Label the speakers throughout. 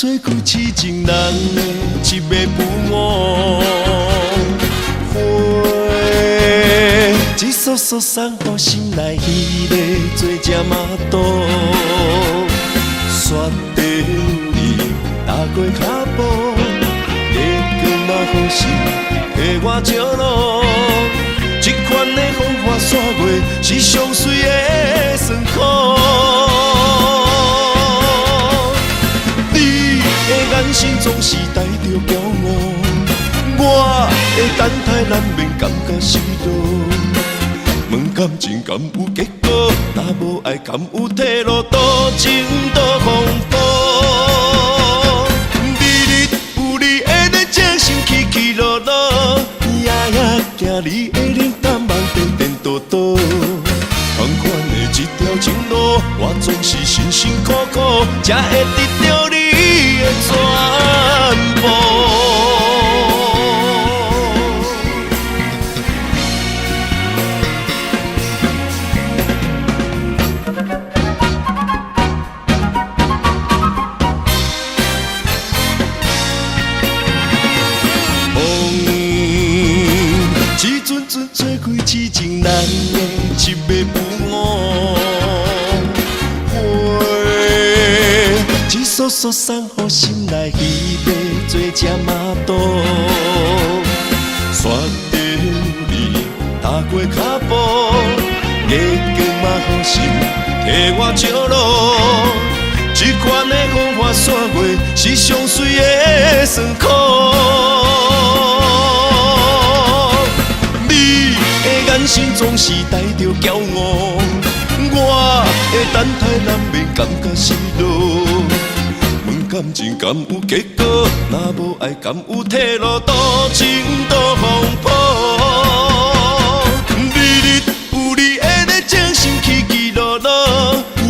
Speaker 1: 吹开痴情人的一个布偶。花一束束送予心内彼个做只马肚，煞地有你踏过脚步，月光嘛予心替我照路。这款的风花雪月是上媠的酸苦。你的眼神总是帶著驕傲，我的等待難免感覺失落。問感情敢有結果？若無愛敢有退路？多情多風波。日日有你的熱情，心起起落落，夜夜行你的冷淡，夢顛顛倒倒。同款的這條情路，我總是辛辛苦苦，才會得著你的全部。風一陣陣吹開痴情人的一个布偶，花一束束送予心內彼个做只馬肚，煞地有你踏過腳步，月光嘛予心替我照路。這款的風花雪月是上媠的酸苦。你的眼神總是帶著驕傲，我的等待難免感覺失落。問感情敢有結果？若無愛敢有退路？多情多風波。日日有你的熱情，心起起落落，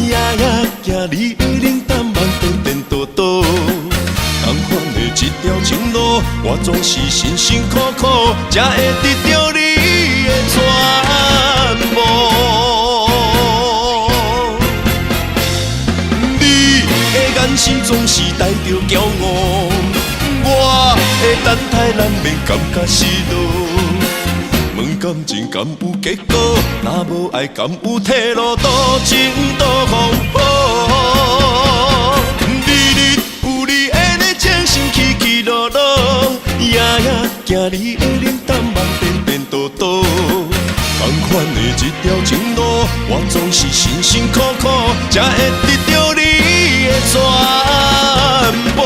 Speaker 1: 夜夜行你的冷淡，夢顛顛倒倒。同款的這條情路，我總是辛辛苦苦，才會得著你的全部。你的眼神總是帶著驕傲，我的等待難免感覺失落。問感情敢有結果？若無愛敢有退路？多情多風波。日日有你的熱情，心起起落落，夜夜行你的冷淡，夢顛顛倒倒。同款的這條情路，我總是辛辛苦苦，才會得著你的全部。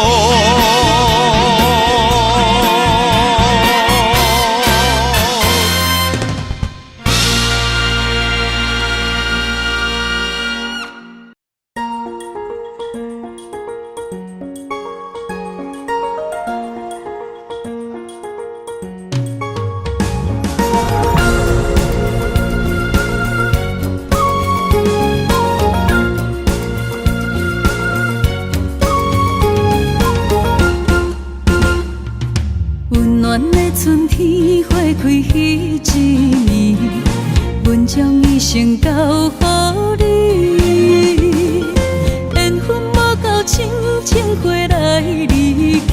Speaker 2: 溫暖的春天，花開彼一暝，阮將一生交予你。緣分無夠，親情花來離奇，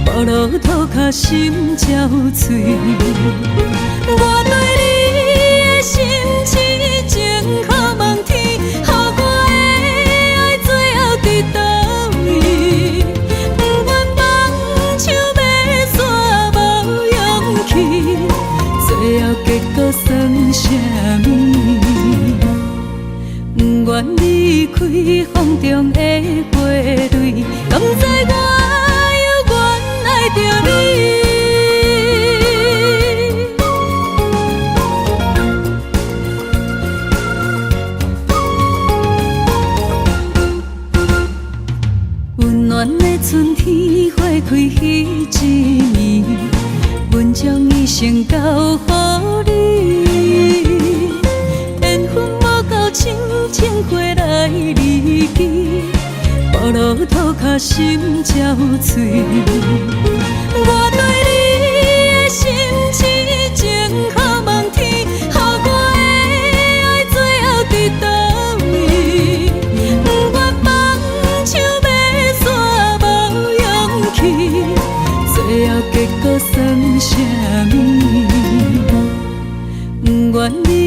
Speaker 2: 暴露塗跤心才有喙。我對你的心痴情可望天，予我的愛最後佇佗位？不願放手欲煞無勇氣，最後結果算啥物？不願離開風中的花蕊，甘知我猶原愛著你？溫暖的春天，花開彼一暝，阮將一生交予你。緣分無夠，親情花來離奇，暴露塗跤心才有喙。我對你的心痴情可望天，予我的愛最後佇佗位？不願放手欲煞無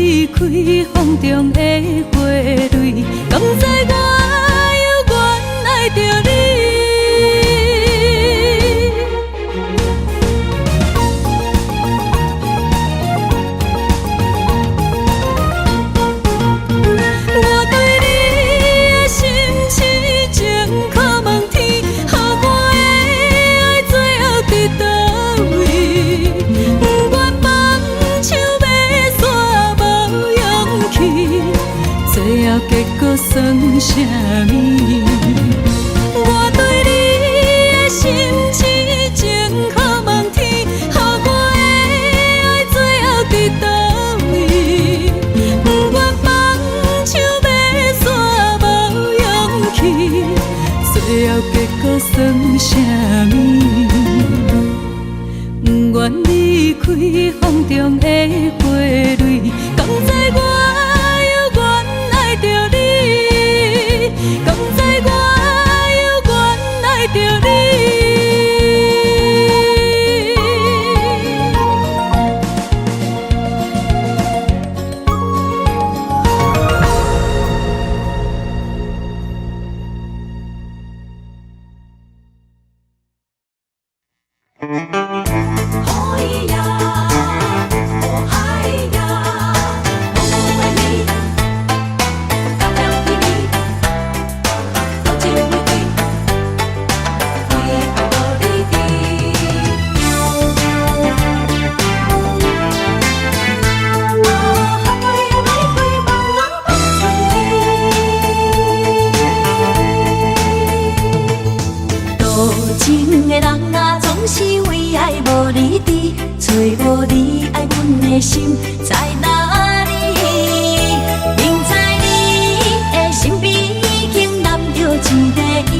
Speaker 2: 離開風中的花蕊，敢知我猶原愛著你。我對你的心痴情可問天，予我的愛最後佇佗位？不願放手欲煞無勇氣，最後結果算啥物？我對你的心痴情可問天，予我的愛最後佇佗位？不願放手欲煞無勇氣，最後結果算啥物？不願離開風中的花蕊，敢知我猶原愛著你？敢知我猶原愛著你？
Speaker 3: 哎呀，哦哎呀，我爱你，甘愿为你，多情玫瑰，为爱无离地。啊，玫瑰玫瑰，放啊放春天。多情的人啊，總是為愛無理智，揣無你愛阮的心在哪裡？明知你的身邊已經攬著一个伊，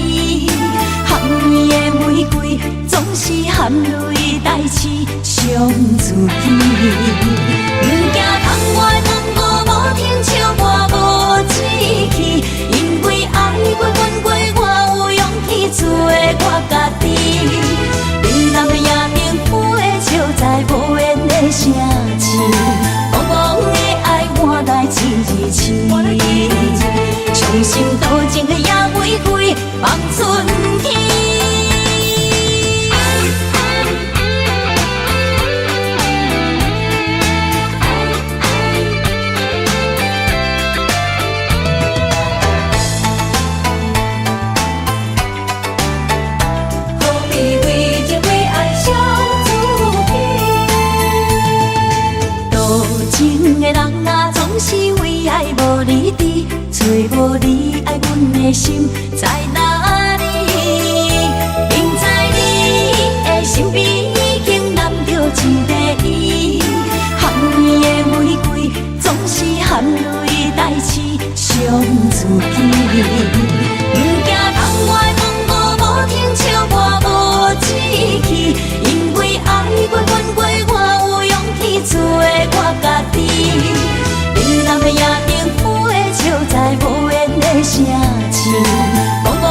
Speaker 3: 含淚的玫瑰總是含淚代志傷自己。不驚窗外風雨無停，笑我無志氣，因為愛過恨過，我有勇氣做我家己。冷淡的夜燈飛笑在無緣的城市，茫茫的愛換來一日痴，傷心多情的野玫瑰放春天。何必為情為愛傷自己？多情的人啊，總是為愛無理智，揣無你愛阮的心在哪裡？明知你的身邊已經攬著一個伊，含淚的玫瑰總是含淚代志傷自己。不驚窗外風雨無停，笑我無志氣，因為愛過恨過，我有勇氣做我家己。冷淡的夜燈飛笑在無緣的城市，茫茫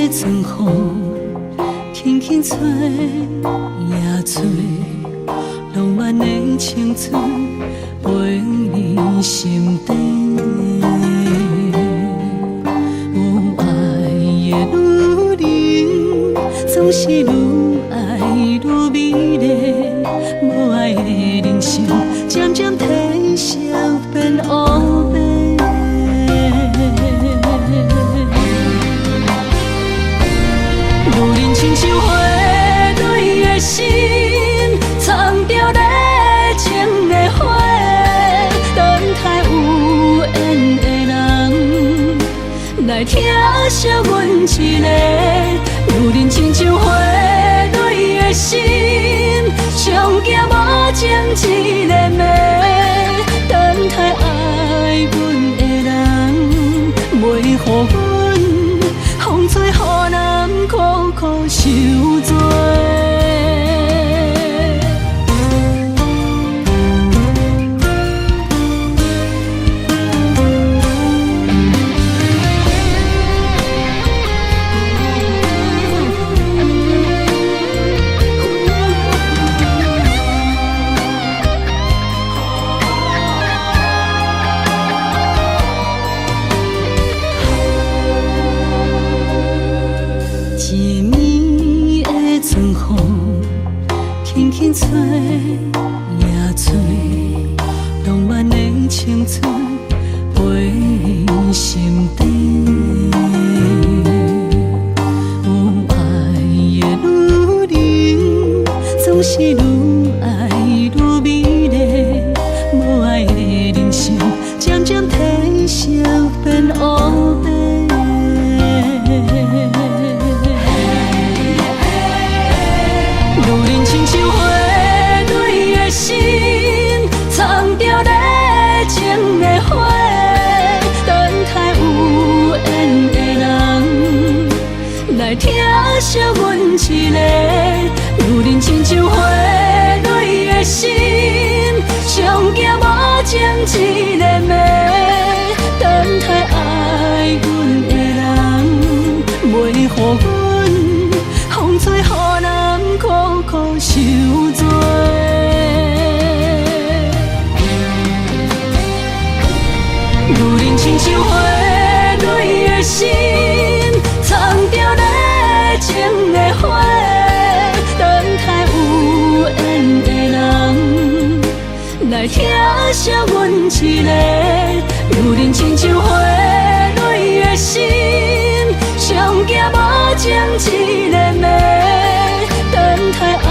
Speaker 2: 的春風，輕輕吹呀吹，浪漫的青春飛入心底。有愛的女人，總是愈愛愈美麗；無愛的人生，漸漸褪色變烏白。女人親像花蕊的心，藏著熱情的火，等待有緣的人來疼惜阮一個。女人親像花蕊的心，上驚無情一個暝，等待愛阮的人，袂予阮風吹雨淋苦苦受罪。一暝的春風，輕輕吹呀吹，浪漫的青春飛入心底。有愛的女人，總是愈愛愈美麗；無愛的人生，漸漸褪色變烏白。女人親像花蕊的心，藏著熱情的火，等待有緣的人來疼惜阮一個。女人親像花蕊的心，上驚無情一個暝，等待愛阮的人，袂予阮風吹雨淋苦苦受罪。女人親像花蕊的心，藏著熱情的火，等待有緣的人來疼惜阮一個。女人親像花蕊的心，上驚無情一個暝，等待愛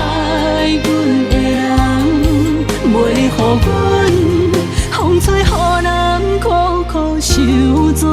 Speaker 2: 阮的人，袂予阮風吹雨淋苦苦受罪。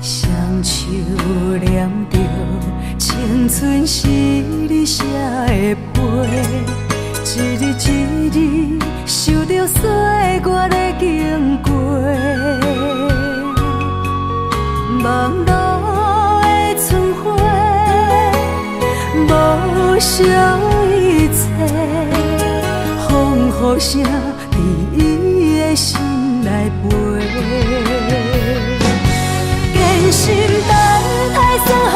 Speaker 3: 雙手念著青春是你寫的批，一日一日受著歲月的經過，網路的春花，無惜一切，風雨聲佇伊的心內飛。堅心等待算風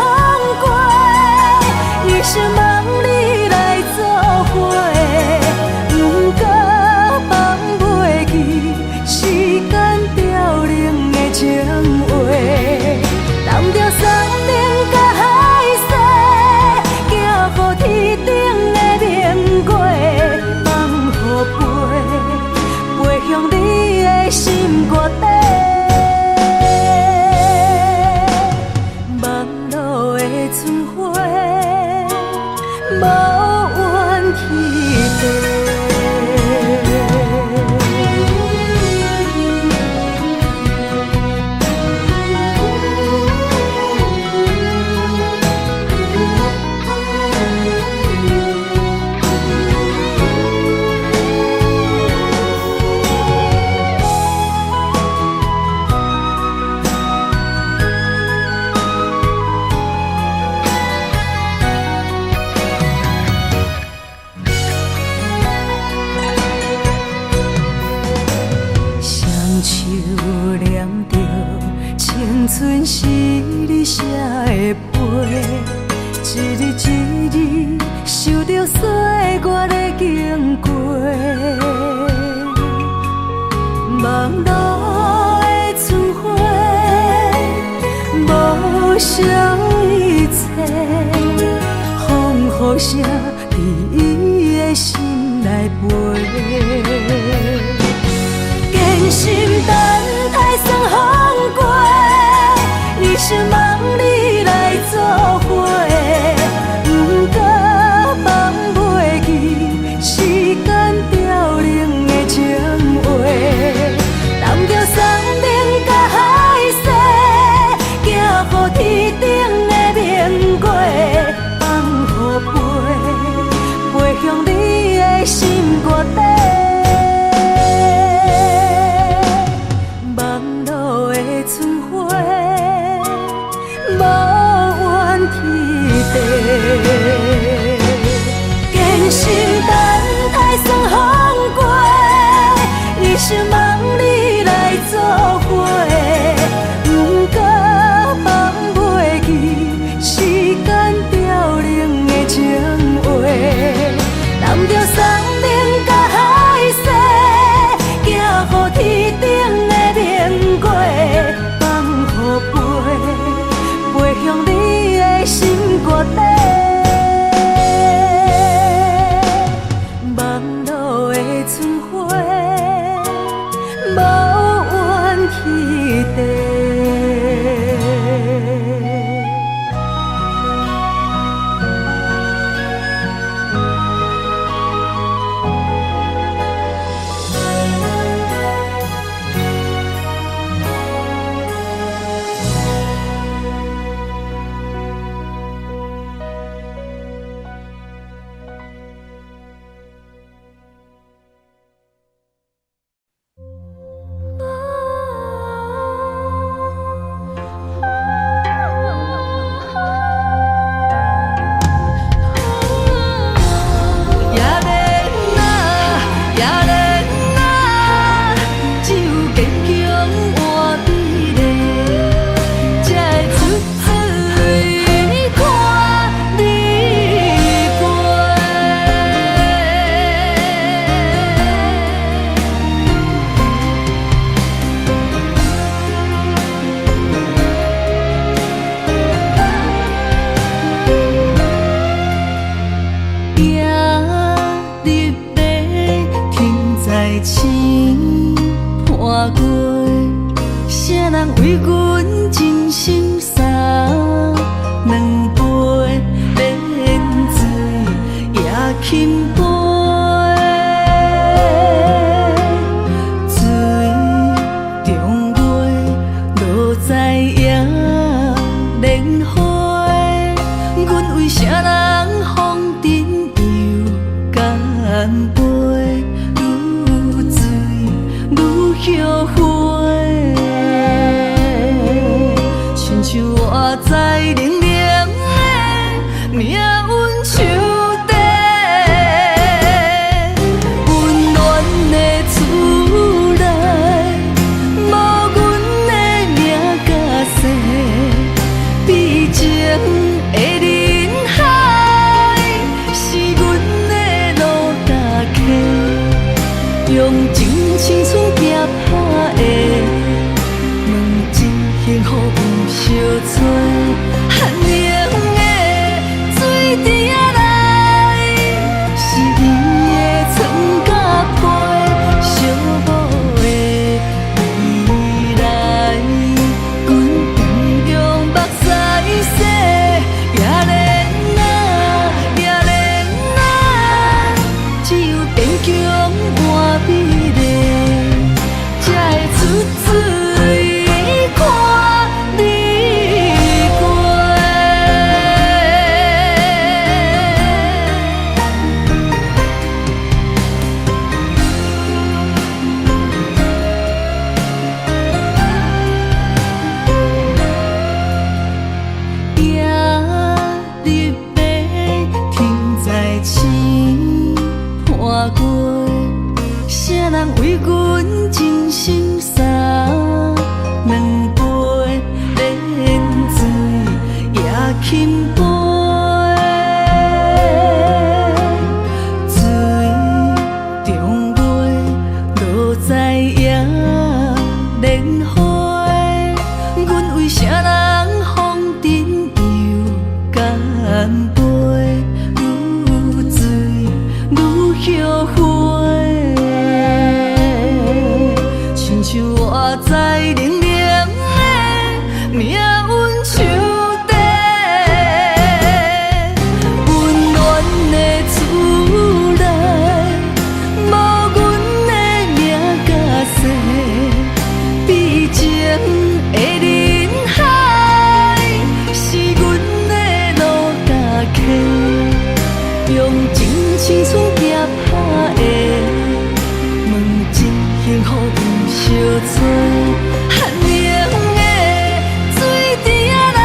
Speaker 3: 過，一生望你來做伙，不過放袂記時間凋零的情話，澹著生命佮汗
Speaker 2: 的春花，無怨天地。雙手念著青春是你寫的批，一字一字受著歲月的經過。網路的春花，無惜一切，風雨聲佇伊的心內飛。堅心等待霜風過，一生望你來做伙。不過放袂記時間凋零的情話，擔著生命佮海誓，行予天頂的明月，放予飛，飛向你的心肝底。網路的春花，無怨天地。堅心等待霜風過，一生望你來做伙。不過放袂記時間凋零的情話，擔著生命佮海誓，行予天頂的明月，放予飛，飛向你的心肝底。網路的春花，無怨天地。
Speaker 4: 也免啊，也免啊，只有堅強換美麗，才會出水看你飛。行入马，停在星伴月，啥人為阮真心送兩杯免醉也轻飞，水中月落在野莲花，阮為啥人風塵又干杯？愈醉愈後悔，親像活在冷冷的命運樹底，溫暖的厝內，無阮的名佮姓，悲情的人海，是阮的路搭客，用真青春行歹。欣杯。水中月，落在野莲花。阮為啥人風塵又乾杯？愈醉愈後悔，親像活在冷冷的命運樹底，溫暖的厝內，無阮的名佮姓，悲情的人海，是阮的路佮溪，用真青春行拍的，问一幸福毋相找，寒冷的水池仔內，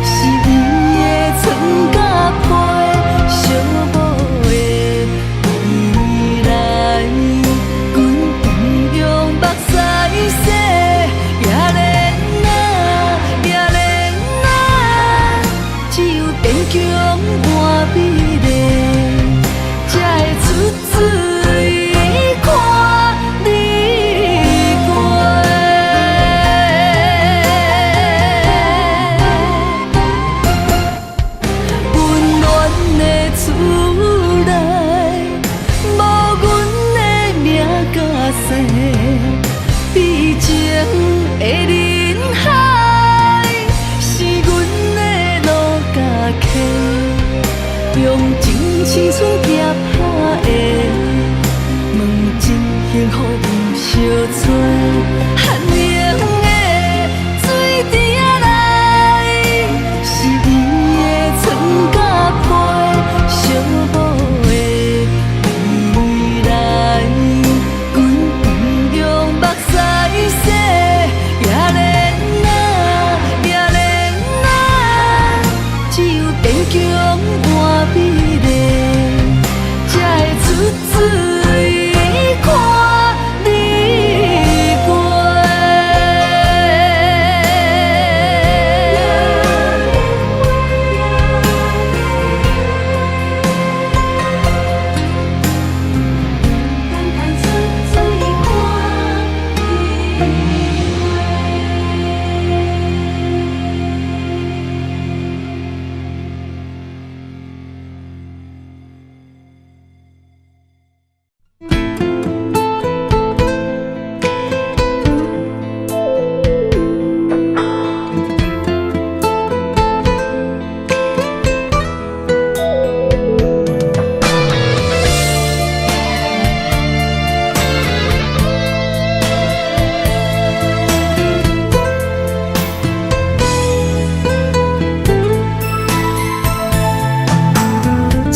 Speaker 4: 是伊的床佮被，寂寞的未來，阮毋用目屎洗。也免啊，也免啊，只有堅強換美麗，才會出水看你過。溫暖的厝內，無阮的名佮姓，悲情的人海，是阮的路佮溪，用真青春行拍的，問一幸福毋相找，寒冷的水池仔內，是伊的床佮被，寂寞的未來，阮毋用目屎洗。也免啊，也免啊，只有堅強換美麗，才會出水看你過。
Speaker 3: 等待出水看你過。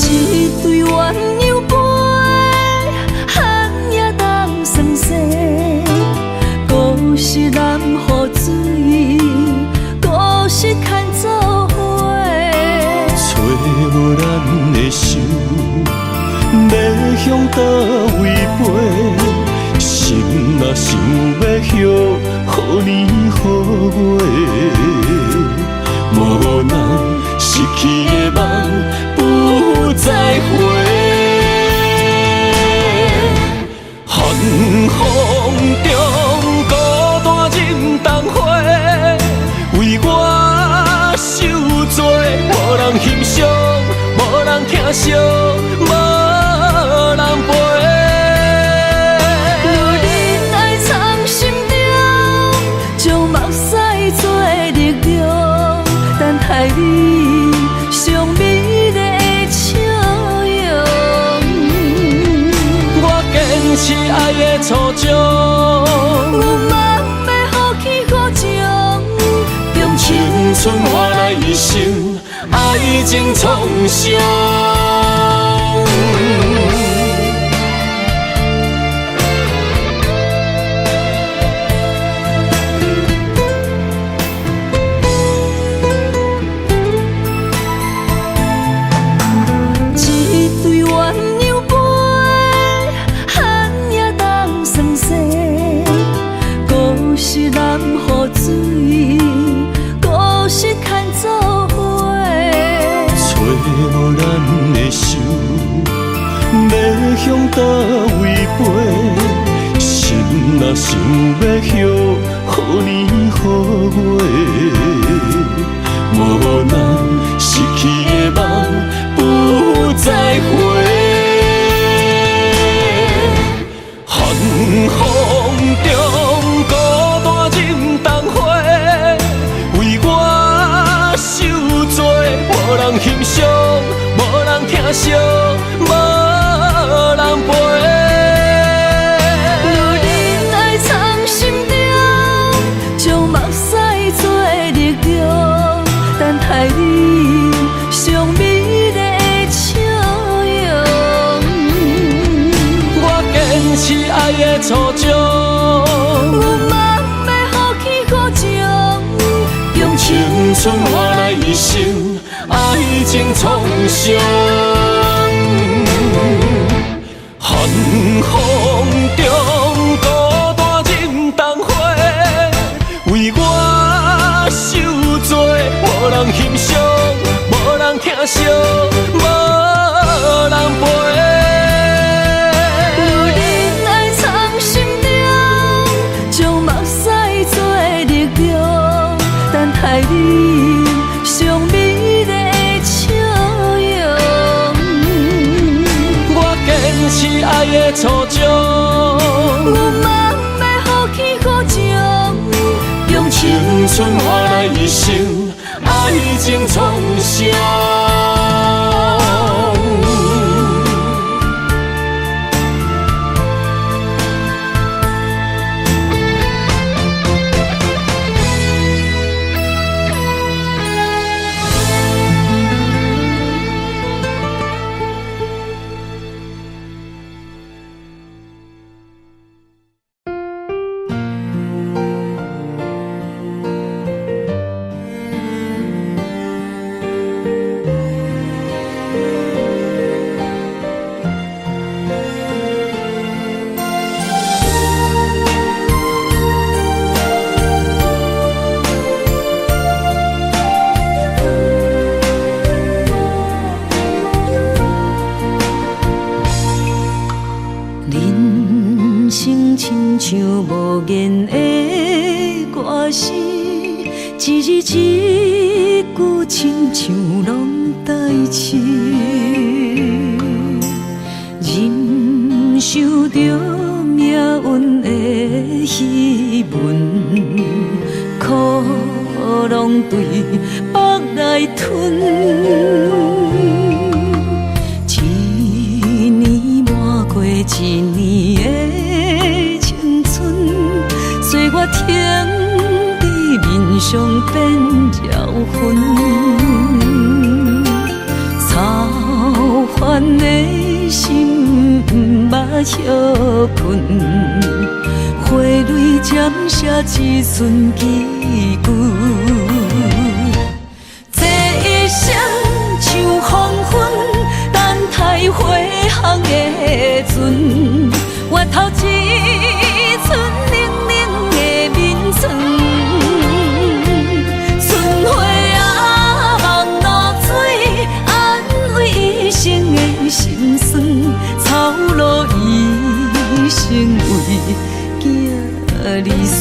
Speaker 4: 一對鴛鴦被，寒夜冬霜雪，故是南湖水，故是牽做伙。
Speaker 1: 揣無咱的手，欲向佗位飛？心若想欲歇，好年好月，無奈失去的夢不再回。寒風中孤單忍冬花，為我受罪，無人欣賞，無人疼惜，無人陪。
Speaker 4: 女人愛藏心中，將目屎做力量，等待你上美麗的笑容。
Speaker 1: 我堅持愛的初衷，
Speaker 4: 阮嘛欲予起予情，
Speaker 1: 用青春換來一生愛情創傷。
Speaker 4: 一對鴛鴦被，寒夜冬霜雪，故是南湖水，故是牽做伙。
Speaker 1: 無咱的手，欲向佗位飛？心若想欲歇，好年好月，無咱失去的夢不再回。寒風中孤單忍冬花，為我受罪，無人欣賞，無人疼惜，無人陪。
Speaker 4: 留忍愛藏心中，將目屎做力量，等待你上美麗的笑容。
Speaker 1: 我堅持愛的初衷，
Speaker 4: 阮梦欲予起予情，用
Speaker 1: 青春換來一生愛情創傷。寒風中孤單忍冬花，為我受罪，無人欣賞，無人疼惜，無人陪。
Speaker 4: 留忍愛藏心中，將目屎做力量，等待你上美麗的笑容。
Speaker 1: 我堅持愛的初衷，
Speaker 4: 阮梦欲予起予情，用
Speaker 1: 青春換來一生愛情創傷。
Speaker 2: 人生親像無言的歌詞，一字一句親像攏代誌。忍受著命運的戲文，苦攏對腹內吞。一年瞞過一年的青春，歲月停佇面上變招魂，操煩的心毋捌歇睏，花蕊针写一寸祈求。这一生像黄昏，等待回航的船，回头一寸冷冷的面床。春花啊，望露水，安慰一生的心酸，草落一生为囝儿孙。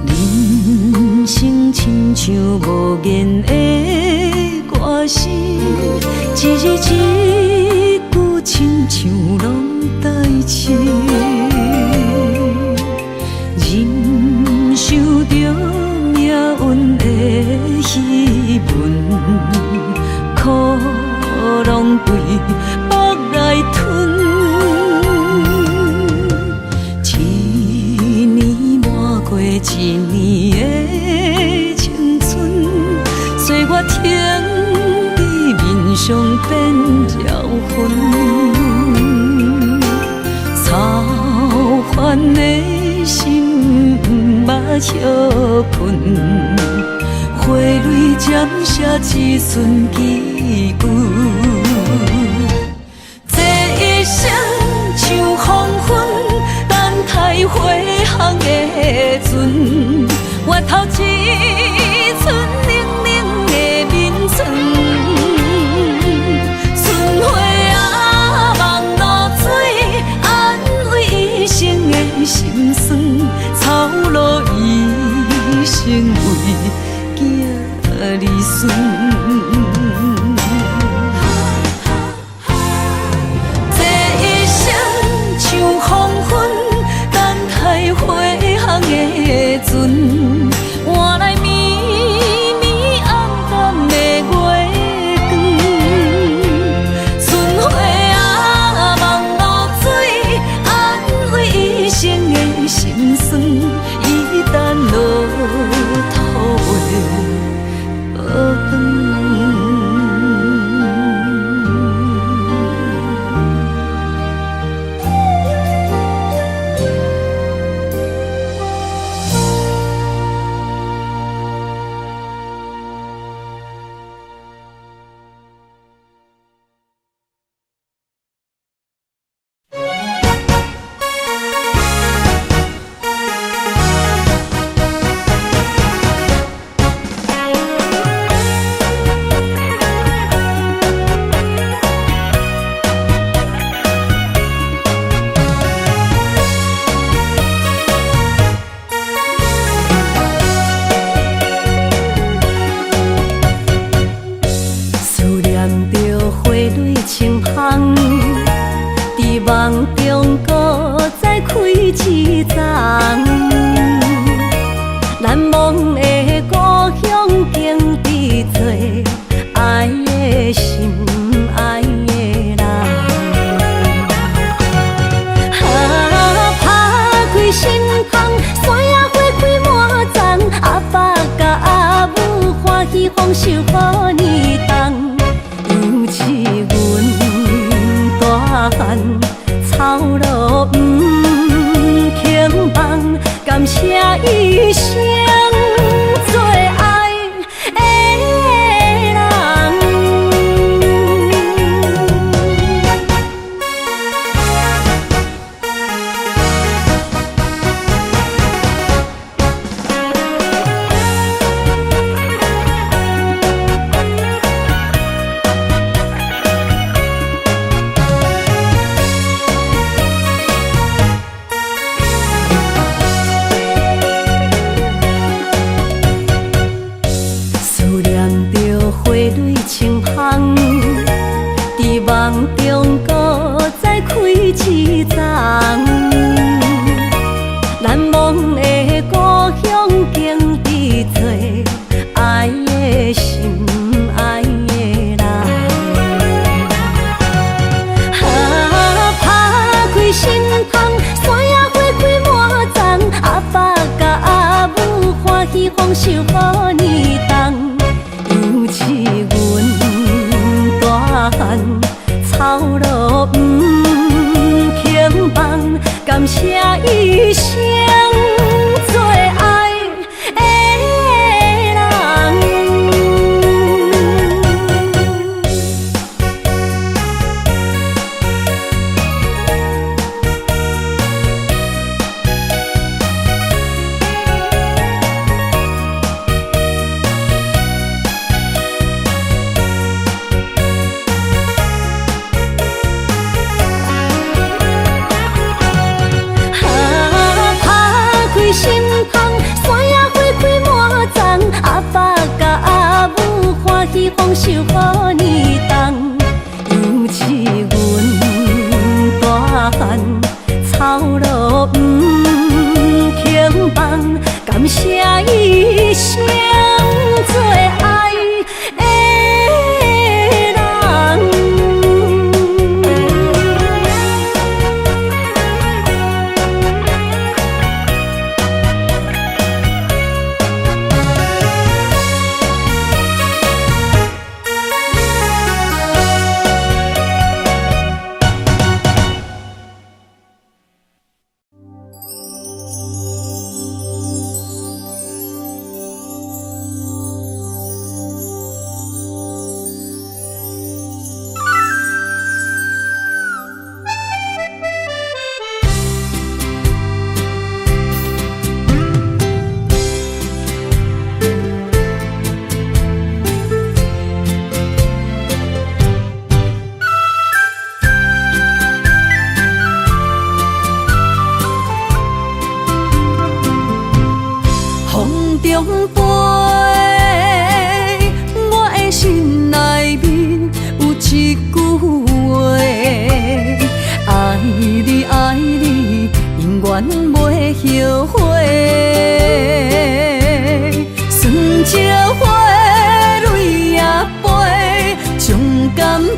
Speaker 2: 人生親像無言的歌詞，一字一句親像攏代誌。忍受著命運的戲文，苦攏對腹內吞。一年瞞過一年的青春，歲月停佇面上變招魂。歇睏，花蕊闪烁一阵祈求。這一生像黃昏，等待回航的船，回頭一寸冷冷的面床。春花啊，望露水，安慰一生的心酸，操勞一生為囝兒孫。這一生像黃昏，等待回航的船，換來暝暝暗淡的月光。春花啊，望露水，安慰一生的心酸，伊等落土的回轉。
Speaker 3: 思念著花蕊清芳，佇夢中閣再開一叢。難忘的故鄉景致多，愛的心，愛的人。啊，拍開心窗，山野花開滿叢，阿爸佮阿母歡喜豐收好年冬。尤其阮大漢，操勞毋肯放，感謝一生最愛的人。思念著花蕊清芳，佇夢中閣再開一叢。難忘的故鄉景致多，愛的心，愛的人。啊，拍開心窗，山野花開滿叢，阿爸佮阿母歡喜豐收好年冬。尤其阮大漢，操勞毋肯放，感謝一生最愛的人。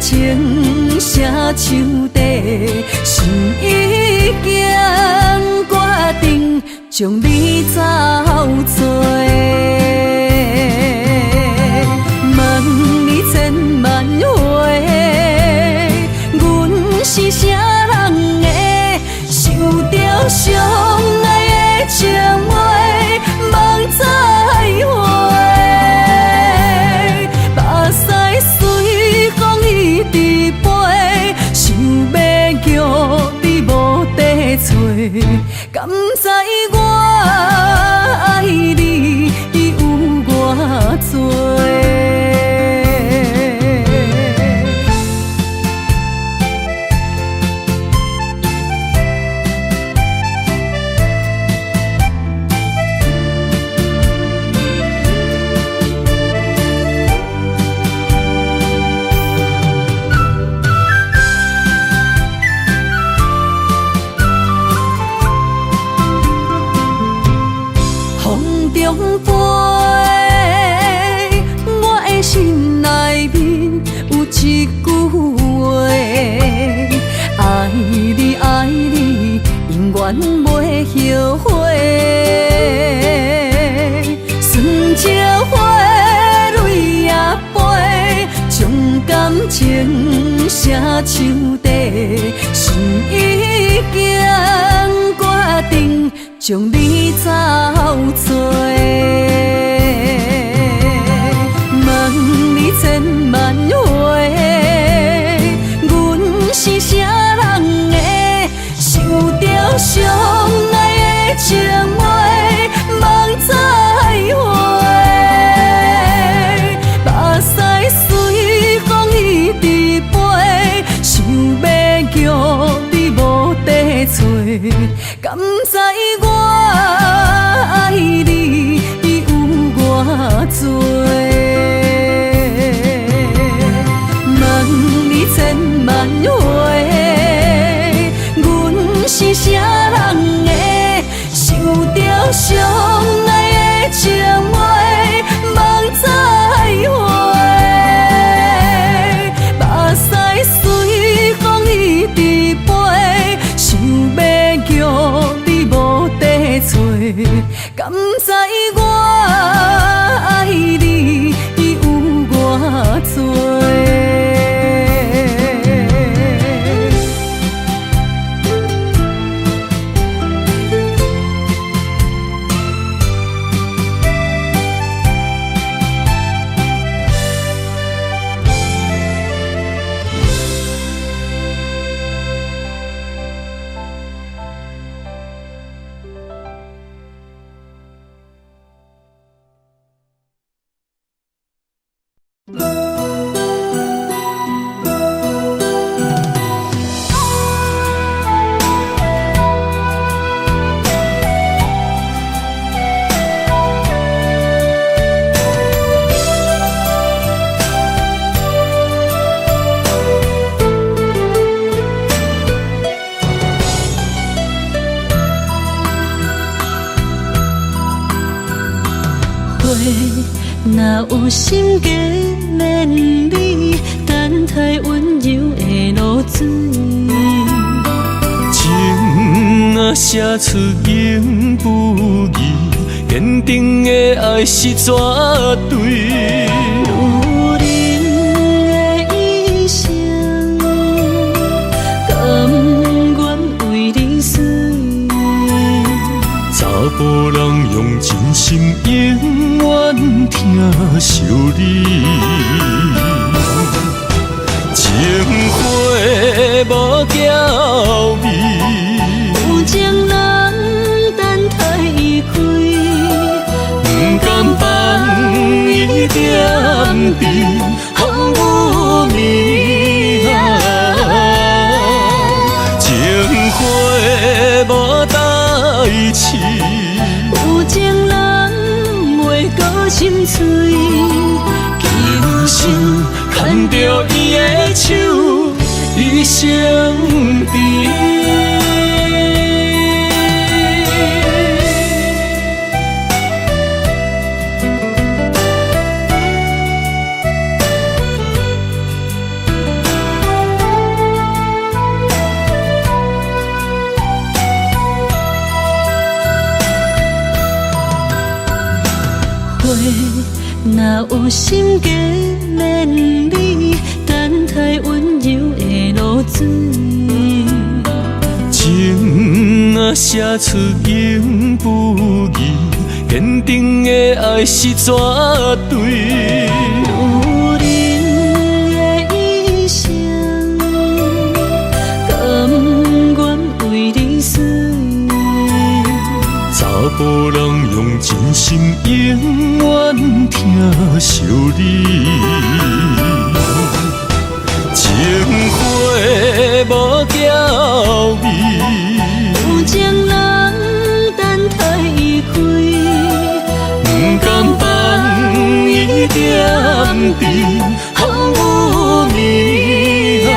Speaker 2: 情寫手底，心已經決定將你走做。問你千萬回，阮是啥人的？想著相愛的情話，夢再回，目屎隨風一直飛，想欲叫你無得揣，敢知我愛你有偌濟？風中飛，我的心內面有一句話：愛你愛你，永遠袂後悔。顺情花，淚也飛，將感情寫手底，心已經決定將你走做。問你千萬回，阮是啥人的？想著相愛的情話，夢再回，目屎隨風一直飛，想欲叫你無得揣，敢知我愛你有偌濟？問你千萬回，阮是啥人的？想著相愛的情話，夢再回，目屎隨風一直飛，想欲叫你無得揣，敢知我愛你有偌濟？
Speaker 4: 花若有心加免你，等待溫柔的露水。
Speaker 1: 情若寫出永不移，堅定的愛是絕對。
Speaker 4: 女人的一生，甘願為你死。
Speaker 1: 查埔人用真心永遠疼惜你。情花無娇美，
Speaker 4: 有情人等待伊開，
Speaker 1: 不甘放伊踮伫風雨暝。情花無代誌，
Speaker 4: 有情人袂閣心碎。
Speaker 1: 今生牽著伊的手，一生甜。
Speaker 2: 若有心加勉你，等待温柔的露水。
Speaker 1: 情若写出永不移，坚定的爱是绝对。
Speaker 2: 有人的一生，甘愿为你死。
Speaker 1: 查埔人用真心永远疼惜你，情花无娇美，
Speaker 2: 有情人等待伊开，
Speaker 1: 不甘放伊踮伫风雨暝。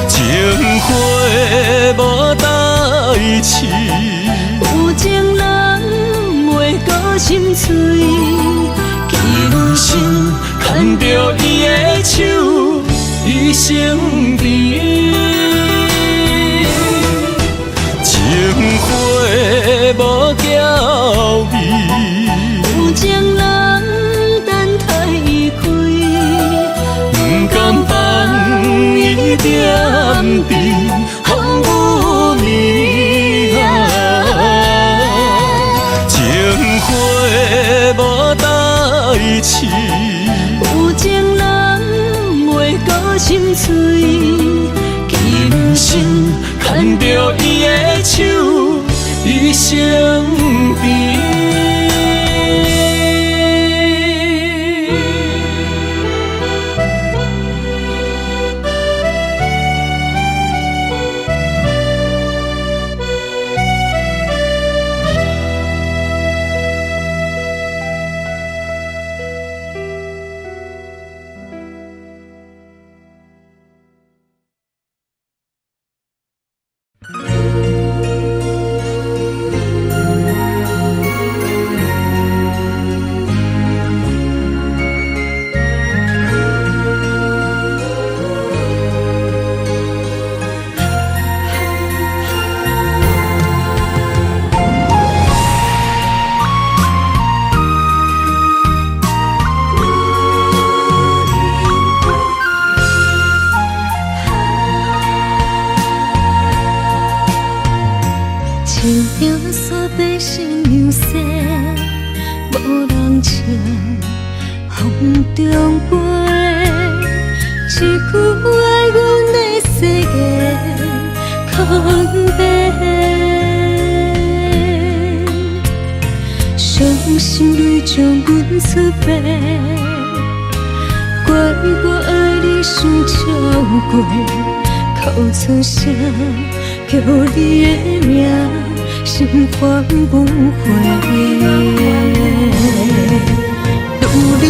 Speaker 1: 情花无代志，
Speaker 2: 有情人袂阁心碎，
Speaker 1: 今生牵著伊的手，伊身边。情花无娇美，
Speaker 2: 有情人等待伊开，
Speaker 1: 不甘放伊踮伫风雨暝。情花无代志，
Speaker 2: 有情人袂阁心碎，
Speaker 1: 今生牵著伊的手，伊身边。
Speaker 2: 树顶煞白新娘说，无人唱，风中飞。一句爱阮的誓言空白，伤心泪将阮出卖，怪我爱你伤超过，哭出声叫你的名，心烦不回。女人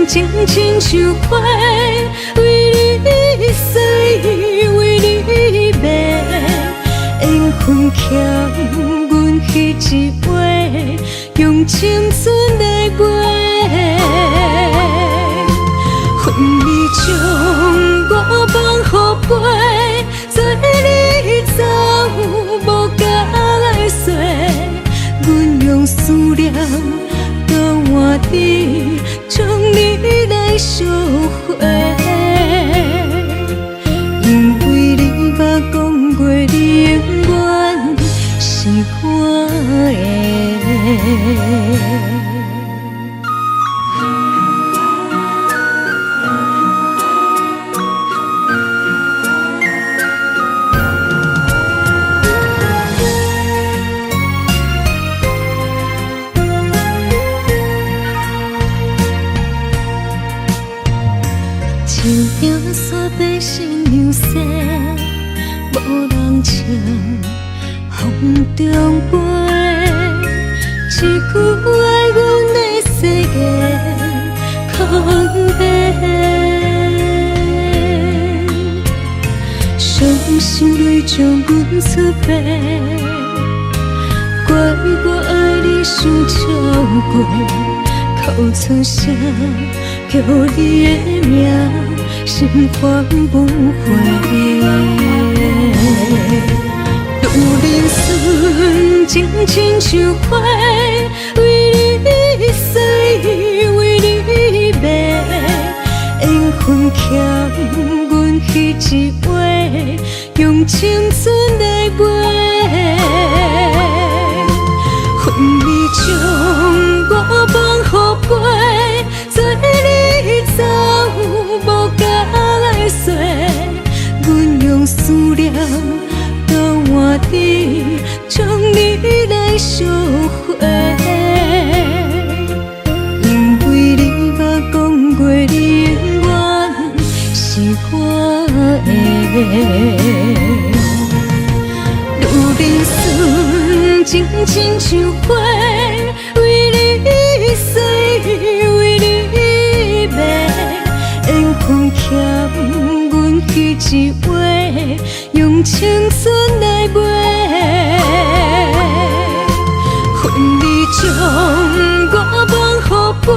Speaker 2: 纯情亲像花，为你醉，为你迷，缘分欠阮彼一话，用青春来卖。分你将我放予飞，做你走无解释，阮用思念交换你，将你来赎回。因为你捌讲过，你永远是我的。树顶煞白新娘说，无人唱，风中飞。一句爱阮的誓言空白，伤心泪将阮出卖，怪我爱你伤超过，哭出声叫你的名，心烦不回。女人纯情亲像花，为你分欠阮彼一话，用青春來賣。恨你將我放予飛，做你走無解釋，阮用思念交換你，將你來贖回。因為你捌講過，你永遠是我的。女人純情親像花，為你醉，為你迷，緣分欠阮彼一話，用青春來賣。恨你將我放予飛，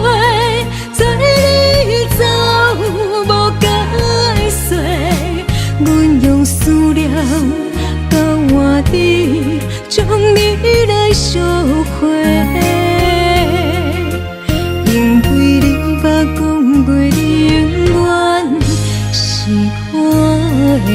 Speaker 2: 做你走無解釋，阮用思念交換你，將你來贖回。因為你捌講過，你永遠是我的。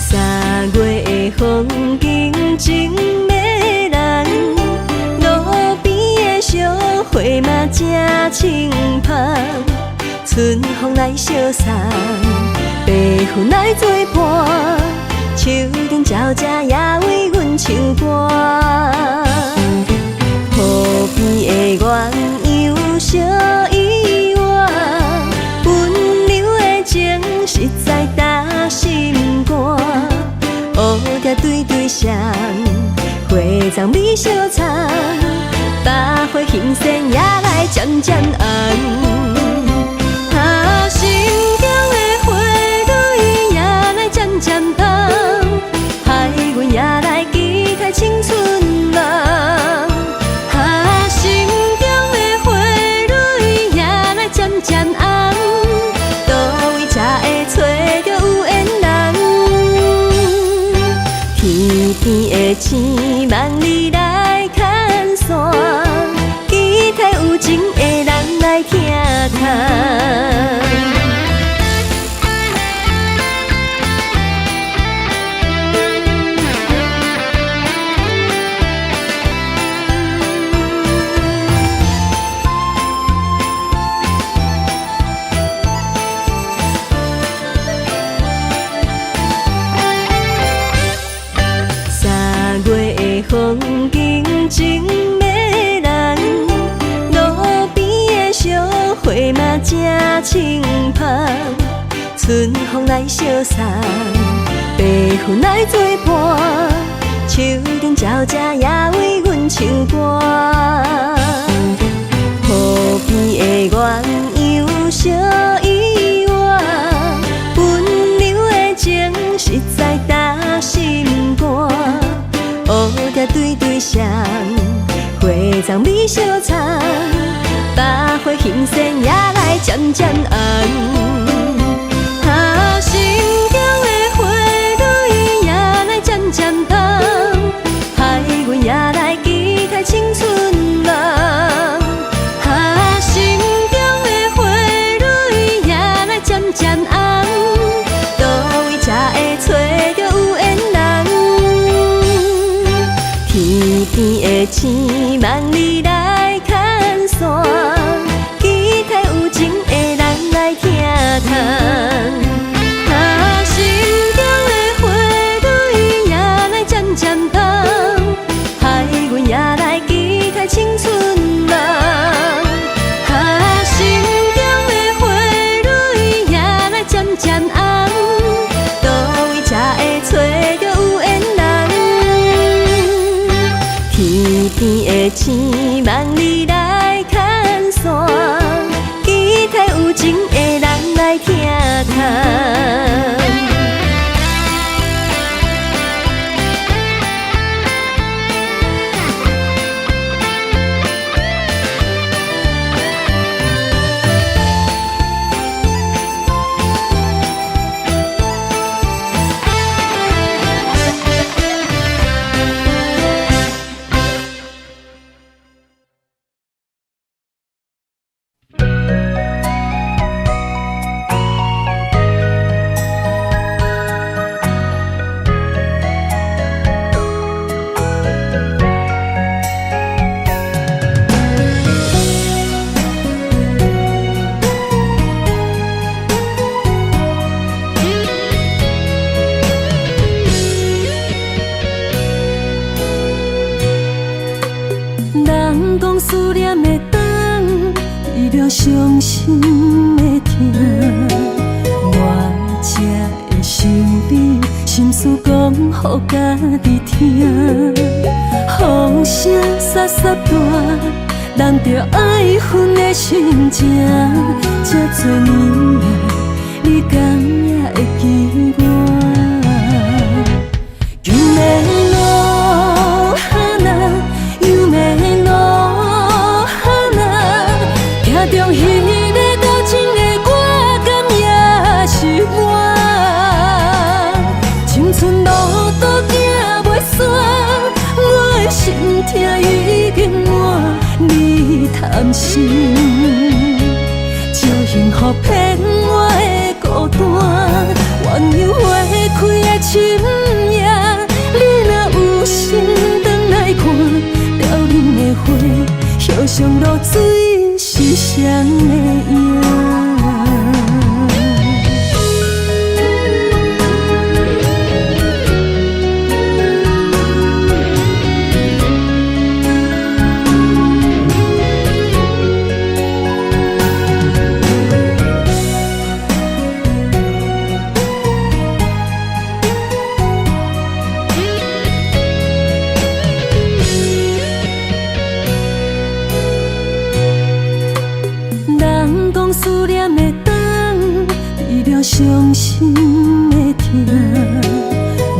Speaker 4: 三月的風景真迷人，路邊的小花嘛正清芳，春風來相送，白雲來作伴，樹頂鳥隻也為阮唱歌。河邊的鸳鸯相依偎，溫柔的情實在打心肝。烏蝶對對雙，花丛美相參，百花新鮮也來漸漸紅。啊，心中的花蕊也來漸漸香，害阮也來期待青春夢。啊，心中的花蕊也來漸漸紅，佗位才會揣著有緣人？天邊的星，萬里來牽線，期待有情的人來疼疼。三月的風景真迷人，路邊的小花嘛正清芳，春風來相送，白雲來作伴，樹頂鳥隻也為阮唱歌。河邊的鸳鸯相依偎，溫柔的情實在打心肝。烏蝶對對雙，花叢美相參，百花新鮮也來漸漸紅。啊，心中的花蕊也來漸漸香，害阮也來期待青春夢。啊，心中的花蕊也來漸漸紅，佗位才會揣著有緣人？天邊的星，萬里來牽線，期待有情的人來疼疼。啊，心中的花蕊
Speaker 3: 天的星，望你來牽線，期待有情的人來疼惜。
Speaker 2: 人講思念會長，除著傷心的疼，我才會想你，心事講予家己聽。風聲沙沙大，人著愛恨的心情，這多年啊，你敢也會記我？夢の花，夢の花，行著彼个多情的我，敢也是我？青春路途行袂煞，我的心痛已經滿，你貪心，笑幸福騙我的孤單，鸳鸯花開的深夜，你若有心轉來看，凋零的花，葉上露水是誰的影？人講思念會長，除著傷心的疼，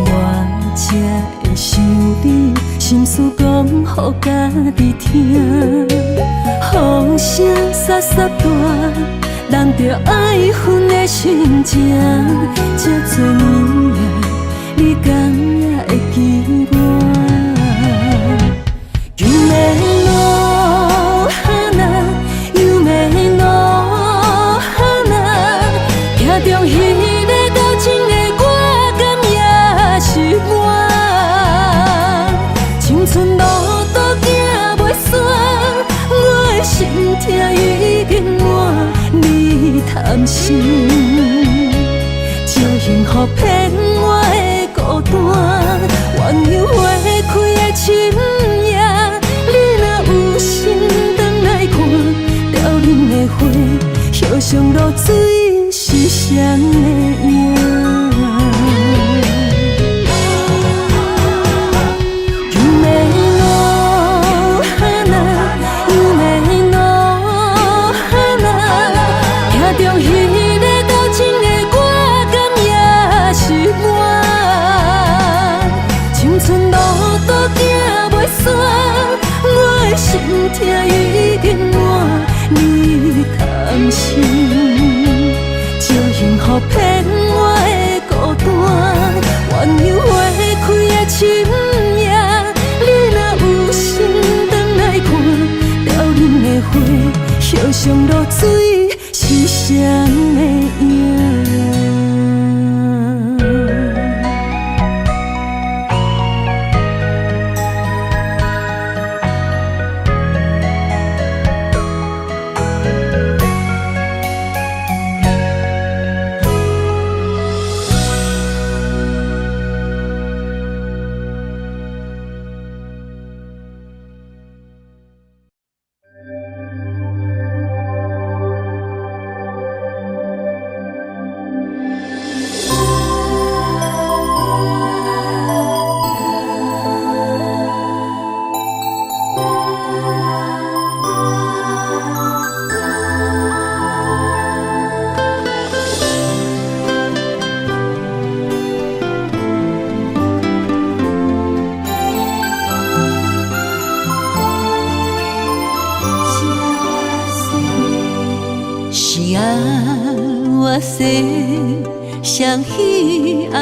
Speaker 2: 我才會想你，心事講予家己聽。風聲沙沙大，人著愛恨的心情，這多年啊，你敢也會記我？夢の花，夢の花，行著彼个多情的我，敢也是我？青春路途行袂煞，我的心痛已經滿，你貪心，笑幸福騙我的孤單，鸳鸯花開的深夜，你若有心轉來看，凋零的花，葉上露水是誰的影？夢の花，夢の花，行著彼个多情的我，敢也是我？青春路途行袂煞，我的心痛已經滿，你貪心，笑幸福騙我的孤單，鸳鸯花開的深夜，你若有心轉來看，凋零的花，葉上露水是誰的影？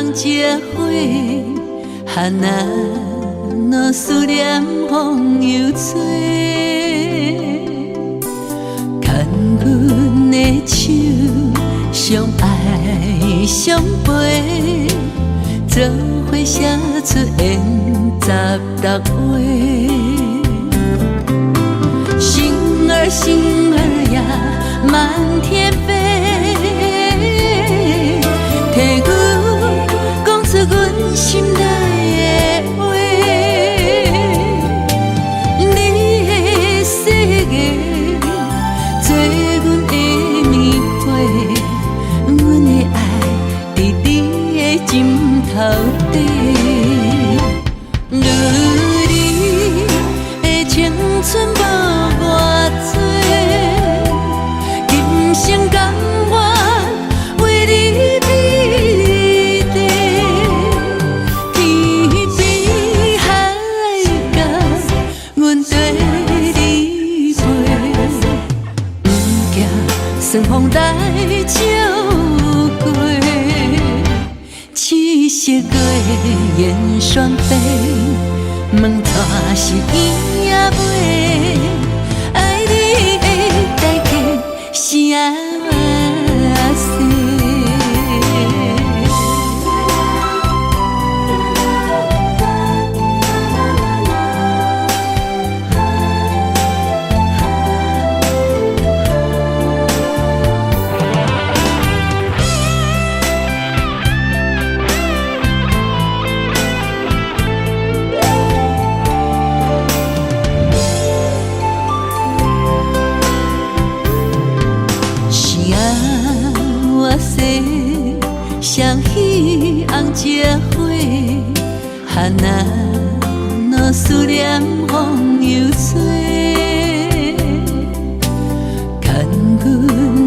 Speaker 4: 紅石花，花若思念風又吹。牽阮的手，相愛相陪，做伙寫出緣十六話。星兒星兒呀，滿天飛，替阮講出阮心內的話。你的誓言做阮的棉被，阮的愛佇你的枕頭底。女兒的青春無偌濟，今生甘願為你美麗。天邊海角，阮綴你飛，毋驚順風來照過。七色月燕雙飛，問娶是伊也袂？愛你的代價是按怎勢？是按怎勢，雙喜紅石花，花若思念風又吹。牽阮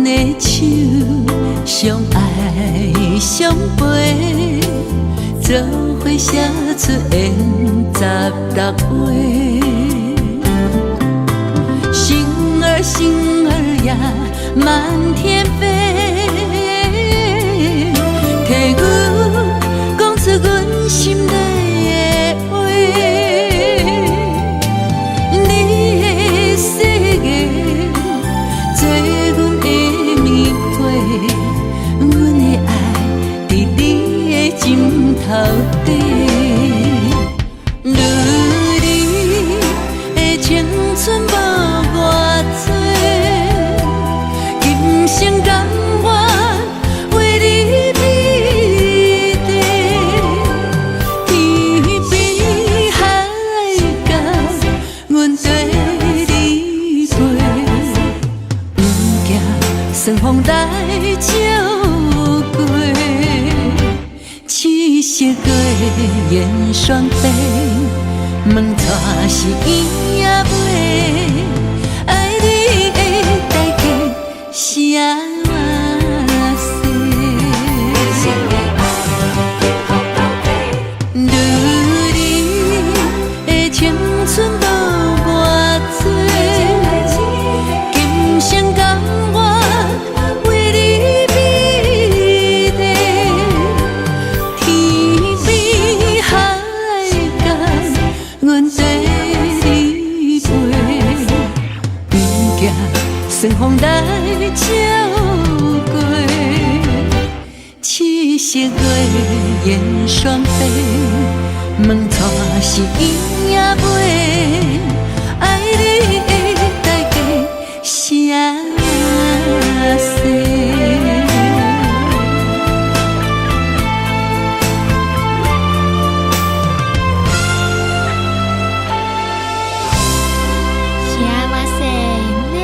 Speaker 4: 的手，相愛相陪，做伙寫出緣十六話。星兒星兒呀，滿天飛，替阮講出阮心內的話。你的誓言做阮的棉被，阮的愛佇你的枕頭底。女兒的青春無偌濟，今生甘願為你美麗。天邊海角，阮綴你飛，毋驚順風來照過。七色月燕雙飛，問娶是伊也袂？愛你的代價是按怎勢？女兒的青春無偌濟，今生甘願為你美麗。天邊海角，阮綴你飛，毋驚順風來照過。七色月燕雙飛，問娶是伊也袂？愛你的代價是按怎勢？
Speaker 5: 幸せね。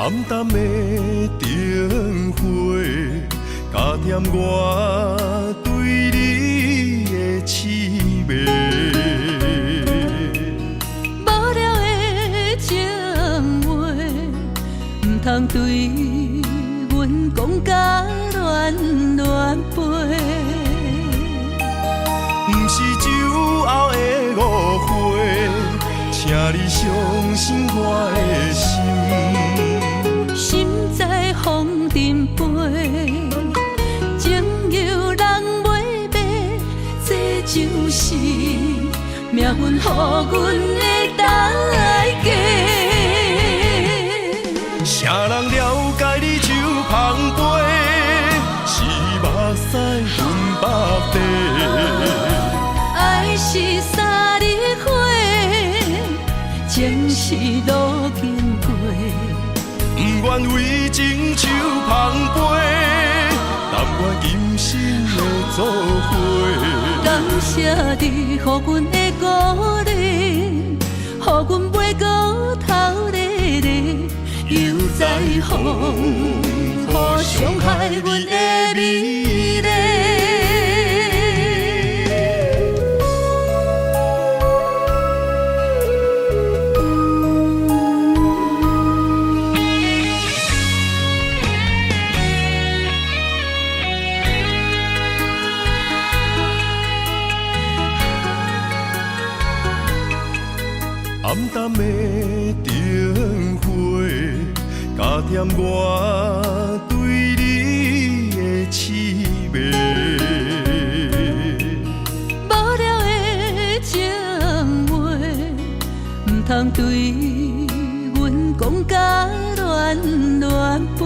Speaker 1: 暗淡的燈火，加添我對你的痴迷。
Speaker 2: 無聊的情話，毋通對阮講甲亂亂飞。
Speaker 1: 毋是酒後的誤會，請你相信我的心。
Speaker 2: 心在風塵飛，情由人袂迷，這就是命運予阮的代價。
Speaker 1: 誰人了解你手捧杯，是目屎分腹地。
Speaker 2: 愛是三日花，情是路經過。
Speaker 1: 不願為情手捧杯，但願今生的做伙。
Speaker 2: 感謝你予阮的鼓勵，予阮袂閣頭咧咧，又再風雨傷害阮的美麗。
Speaker 1: 暗淡的燈火，加添我對你的痴迷。
Speaker 2: 無聊的情話，毋通對阮講甲亂亂飛。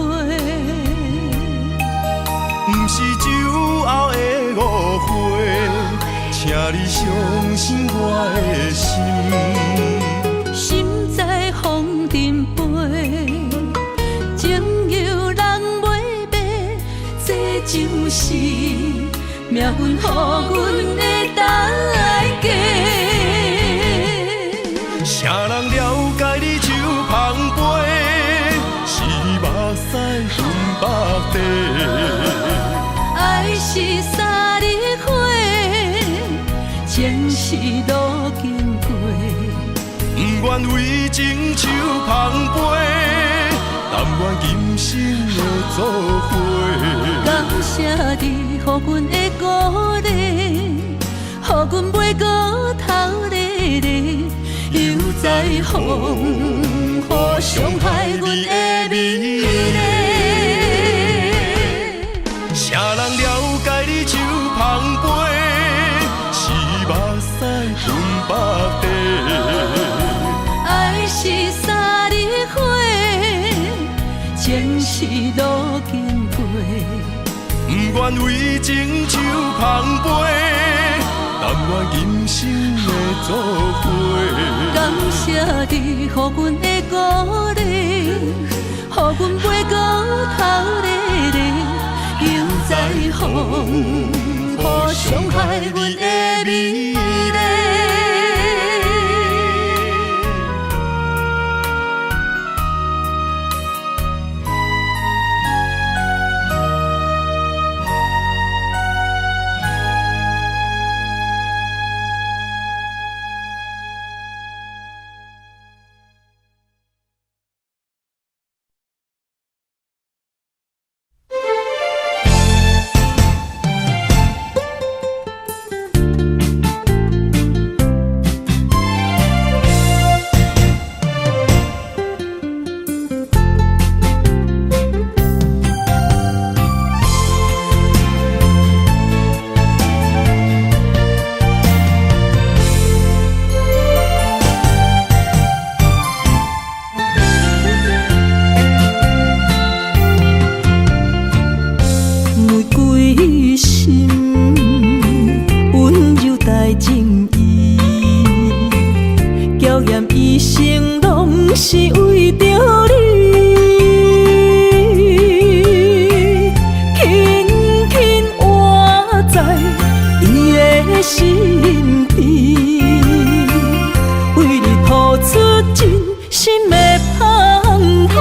Speaker 1: 毋是酒後的誤會，請你相信我的心。
Speaker 2: 心在風塵飛，情由人袂迷，這就是命運予阮的代價。
Speaker 1: 誰人了解你手捧杯，是目屎分腹地。
Speaker 2: 愛是三日花，情是路經過。
Speaker 1: 不願為情手捧杯，但願今生的做伙。
Speaker 2: 感謝你予阮的鼓勵，予阮袂閣頭咧咧，又再風雨傷害阮的美麗。
Speaker 1: 誰人了解你手捧杯，是目屎分腹地。
Speaker 2: 愛是三日花，情是路經過。
Speaker 1: 不願為情手捧杯，但願今生的做伙。
Speaker 2: 感謝你予阮的鼓勵，予阮袂閣頭咧咧，又再風雨傷害阮的美麗。
Speaker 4: 玫瑰心，溫柔帶情意，嬌豔一生攏是為著你，輕輕倚在伊的身邊，為你吐出真心的芳菲。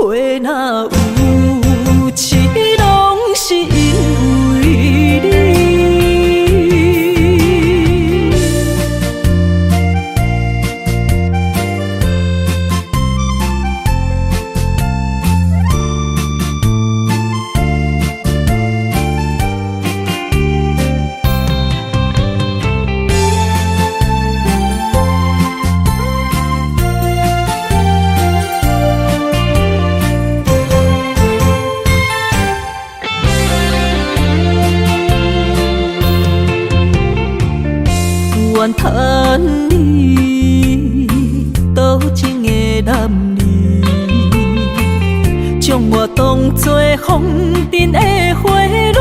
Speaker 4: 花若有痴，攏是因為你。怨叹你多情的男兒，將我當作風塵的花蕊，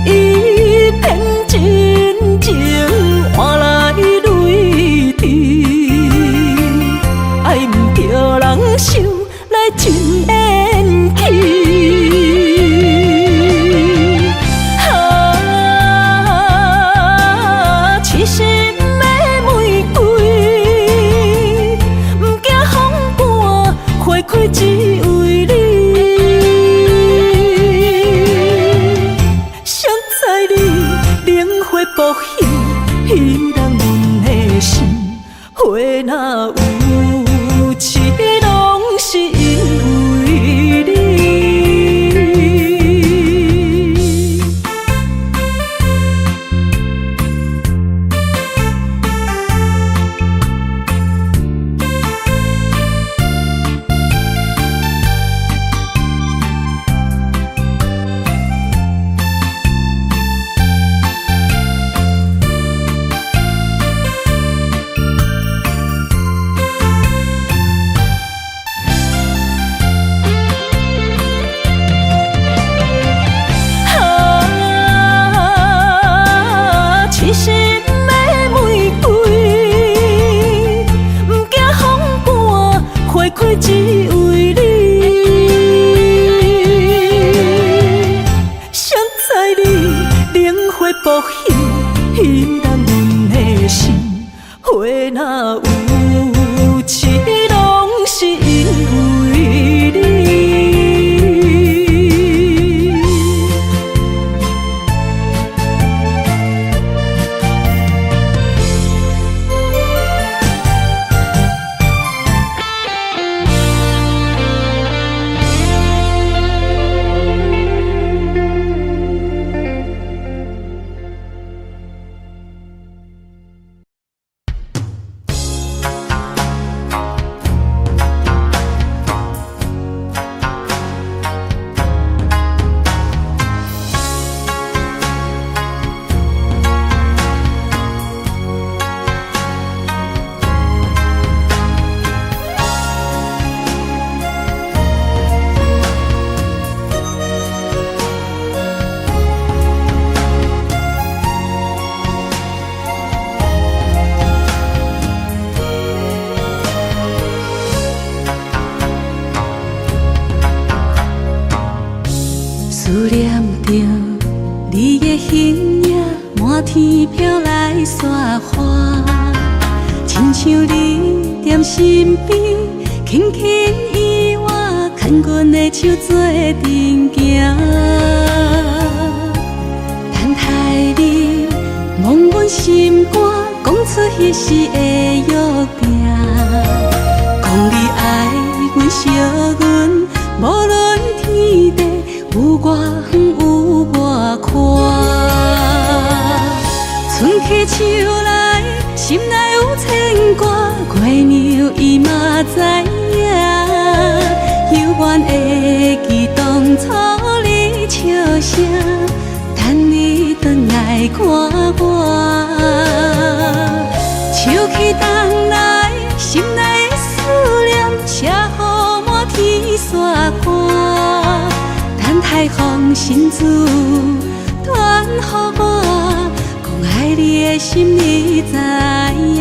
Speaker 4: 伊騙真情換來淚滴，愛毋著人想來真緣起。啊，痴心的玫瑰，毋驚風寒，花開只為你。誰知你靈花薄幸，彼人阮的心，花若有痴，攏是因為你。啊，痴心的玫瑰，毋驚風寒，花開只為你。誰知你靈花薄幸，彼人阮的心，花若有痴，攏是因為你。思念著你的形影，滿天飄來雪花，親像你踮身邊，輕輕伊我牽阮的手做陣行。等待你摸阮心肝，講出彼時的約定，講你愛阮惜阮，無論天地有偌遠有偌寬。春去秋來，心內有牽掛，月娘伊嘛知影，猶原會記當初你笑聲，等你轉來看我。秋去冬來，心內的思念，寫予滿天雪花。等待風信子傳予我，講愛你的心你知影。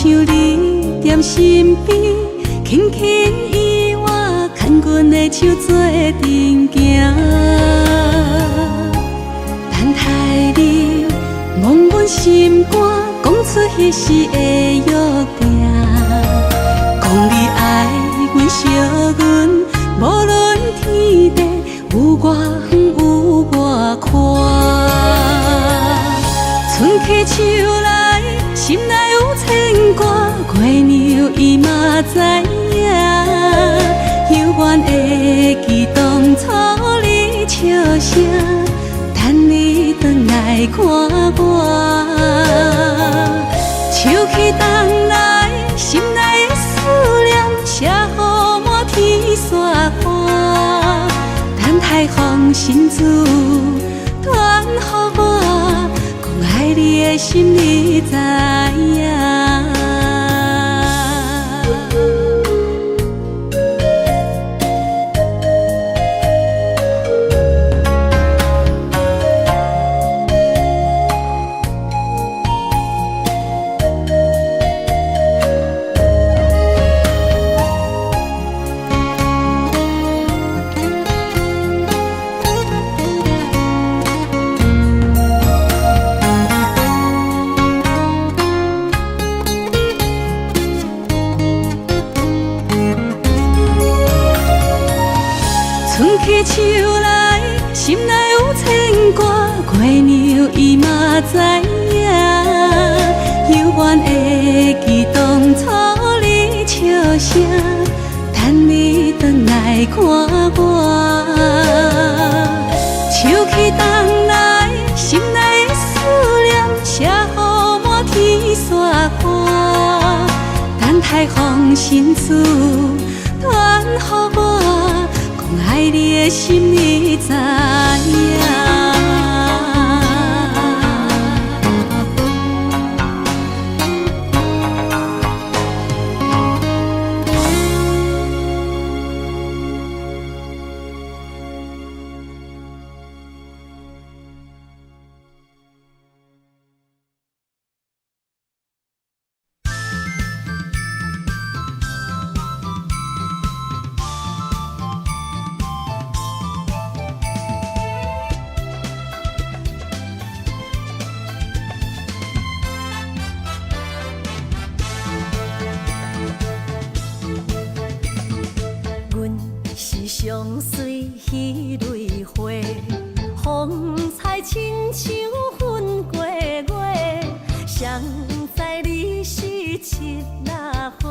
Speaker 2: 像你踮身邊，輕輕伊我牽阮的手做陣行，等待你摸阮心肝，講出彼時的約定，講你愛阮惜阮，無論天地有偌遠有偌寬。春去秋來，心內有牽掛，月娘伊嘛知影，猶原會記當初你笑聲，等你轉來看我。秋去冬來，心內的思念，寫予滿天雪花，等待風信子傳予我，講愛你的心你知影。春去秋來，心內有牽掛，月娘伊嘛知影，猶原會記當初你笑聲，等你轉來看我。秋去冬來，心內的思念，寫予滿天雪花，等待風信子傳予我，講愛你的心你知影。
Speaker 4: 阮是上水彼蕊花，風采親像粉過月。誰知你是七仔花，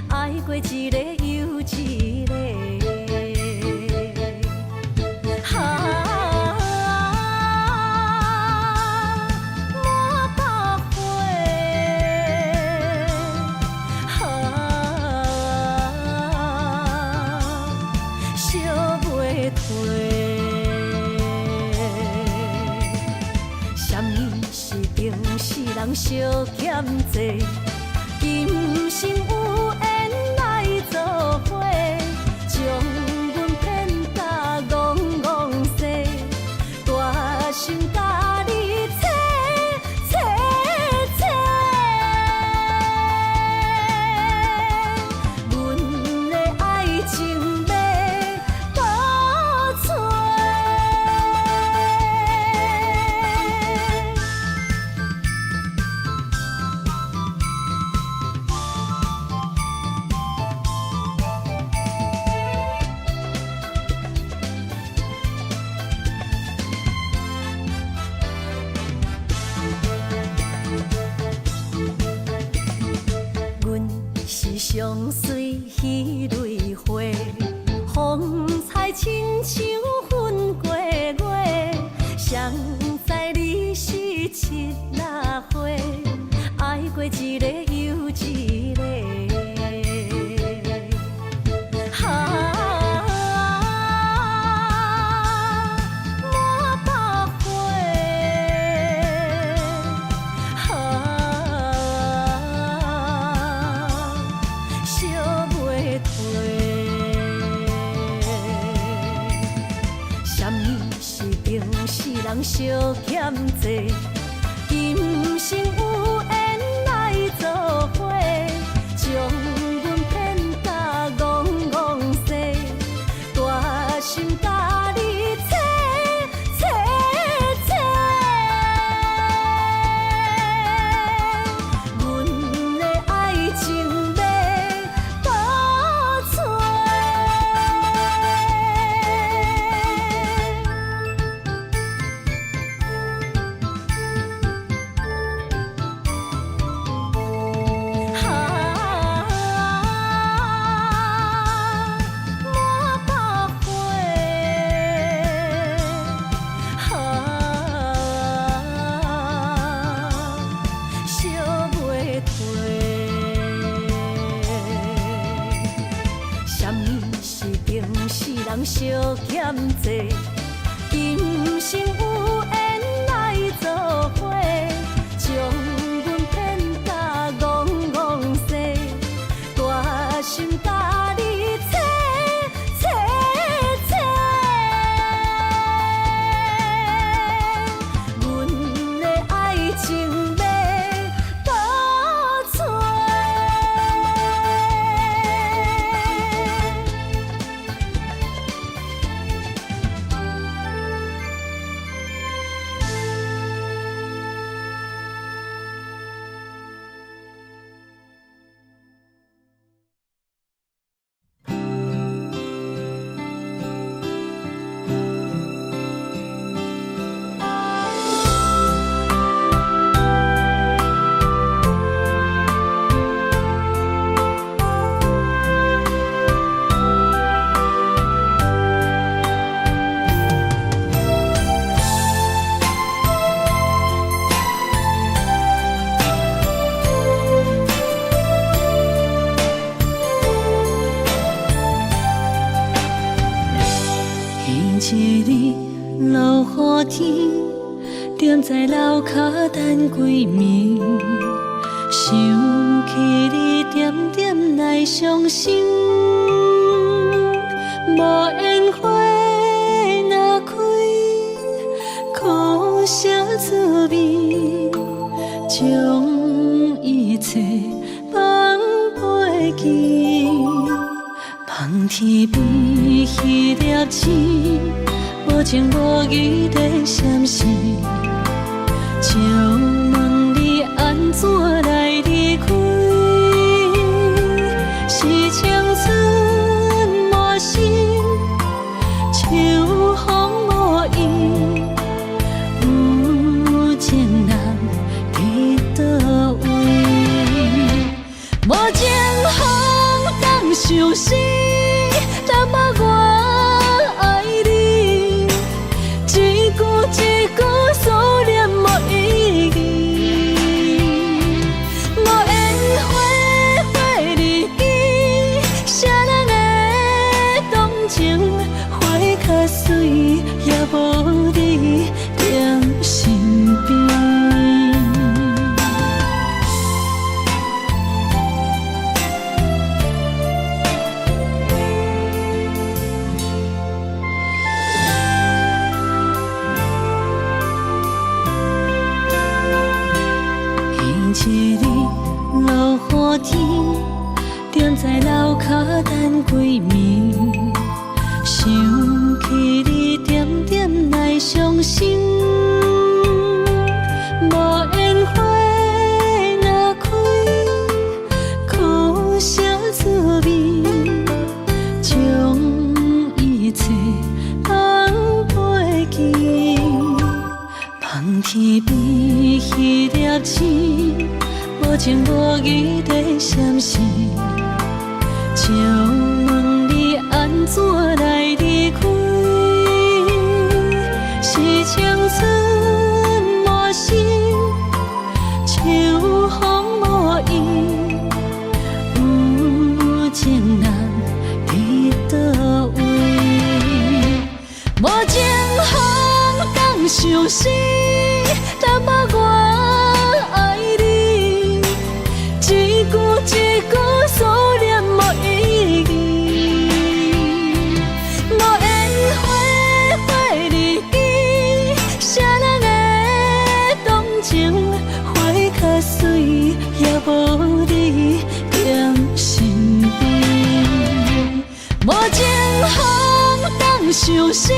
Speaker 4: 愛過一个又一个。啊，满腹花，啊，烧袂褪。啥物是情死人相欠债？今生有緣來做伙，將阮騙甲戇戇西，大心共你切切切。阮的愛情欲倒揣。阮是上水彼蕊花，風采親像粉過月。誰知你是七仔花，愛過一个又一個。啊，滿腹花，啊，燒袂褪。啥物是情死人相欠債？今生有緣來做伙，啥物是情死人相欠债？今生有缘来做伙，將阮騙甲戇戇踅，大心共你切切切。阮的愛情欲倒揣。彼一日落雨天，踮在樓跤等幾暝，想起你點點來傷心。無緣花若開，苦啥滋味？將一切放袂記。望天邊彼粒星，無情無義地閃逝。借問你按怎來離開？是青春滿身，秋風無意，有情人佇佗位？無情風當相思，淡薄我愛你，一句一句思念無意義。無緣花花離奇，啥人會動情？花較水，也無你踮身邊。彼一日落雨天，踮在樓跤等幾暝，想起你點點來傷心。無緣花若開，苦啥滋味？將一切放袂記。望天邊彼粒星，無情無義地閃逝。借問你按怎來離開？是青春滿身，秋風無意，有情人佇佗位？無情風當相思，淡薄我愛你，一句一句思念無意義。無緣花花離奇，啥人會動情？花較水，也無你踮身邊。無情風當相思，